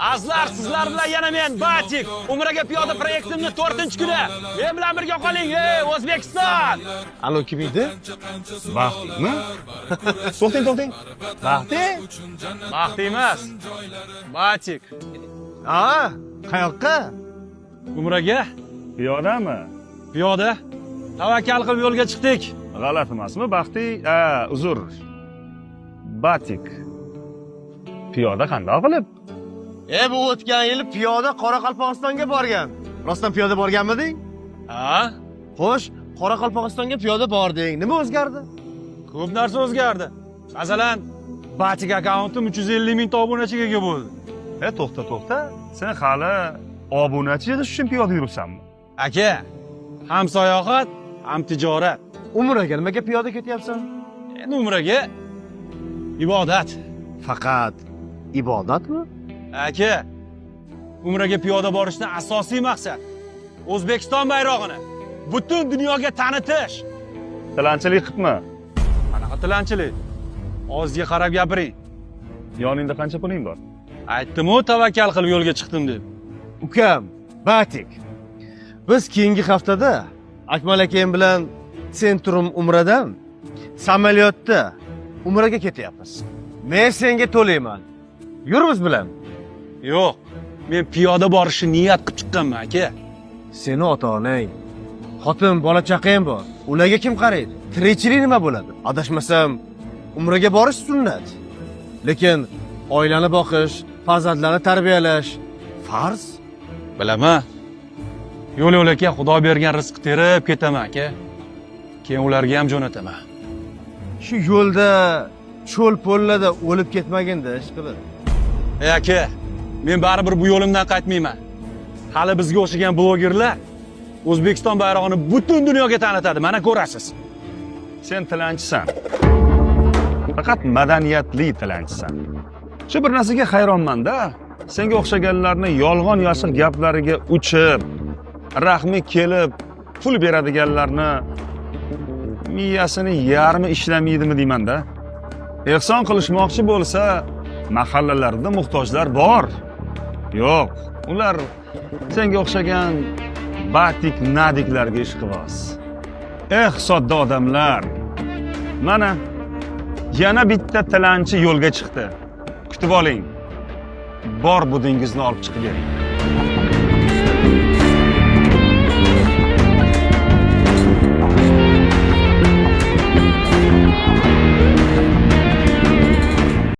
Azizlar, sizlar bilan yana men Batik. Umraga piyoda proyektimni 4-kuni. Men bilan birga qoling, ey O'zbekiston! Alo, kim edi? Baxtmi? To'xtang, to'xtang. Baxti? Baxti emas. Batik. Ha, qayoqqa? Umraga Piyodami? piyoda tavakkal qilib yo'lga chiqdik. G'alati emasmi? Baxti, ha, uzr. Batik. Piyoda qandoq qilib? Bu o'tgan yili piyoda Qoraqalpog'istonga borgan. Rostdan piyoda borganmiding? Ha? Xo'sh, Qoraqalpog'istonga piyoda bording. Nima o'zgardi? Ko'p narsa o'zgardi. Masalan, Batik akkauntim 350 ming obunachiga ega bo'ldi. To'xta, to'xta. Sen hali obunachi yig'ish uchun piyoda yuribsanmi? Aka, ham sayohat, ham tijorat. Umraga nimaga piyoda ketyapsan? Endi umraga ibodat. Faqat ibodatmi? Aka, umraga piyoda borishdan asosiy maqsad O'zbekiston bayrog'ini butun dunyoga tanitish. Tilanchilik qilibmi? Qanaqa tilanchilik? Og'izga qarab gapiring. Yoningda qancha puling bor? Aytdim-u, tavakkal qilib yo'lga chiqdim deb. Ukam, Batik. Biz keyingi haftada Akmal akam bilan Centrum Umradan samolyotda Umraga ketyapmiz. Men senga to'layman. Yur biz bilan. Yo'q, men piyoda borishni niyat qilib chiqqanman, aka. Seni ota-onang, xotin, bola chaqang bor. Ularga kim qaraydi? Tirikchilik nima bo'ladi? Adashmasam, Umraga borish sunnat. Lekin oilani boqish, farzandlarni tarbiyalash farz. Bilaman. Yo'l yo'lakay Xudo bergan rizqni terib ketaman, aka. Keyin ularga ham jo'nataman. Shu yo'lda, cho'l po'llada o'lib ketmaginda ish qilib. Ey aka, men baribir bu yo'limdan qaytmayman. Hali bizga o'xshagan blogerlar O'zbekiston bayrog'ini butun dunyoga tanitadi, mana ko'rasiz. Sen tilanchisan. Faqat madaniyatli tilanchisan. Shu bir narsaga hayronman-da. Senga o'xshaganlarni yolg'on yashiq gaplariga uchib, rahmi kelib, pul beradiganlarni miyasini yarmi ishlamaydimi deyman-da. Ehson qilishmoqchi bo'lsa, mahallalarda muhtojlar bor. Yo'q, ular senga o'xshagan batik nadiklarga ishqiboz. Eh, sodda odamlar. Mana yana bitta tilanchi yo'lga chiqdi. Kutib oling. Bor budingizni olib chiqib bering.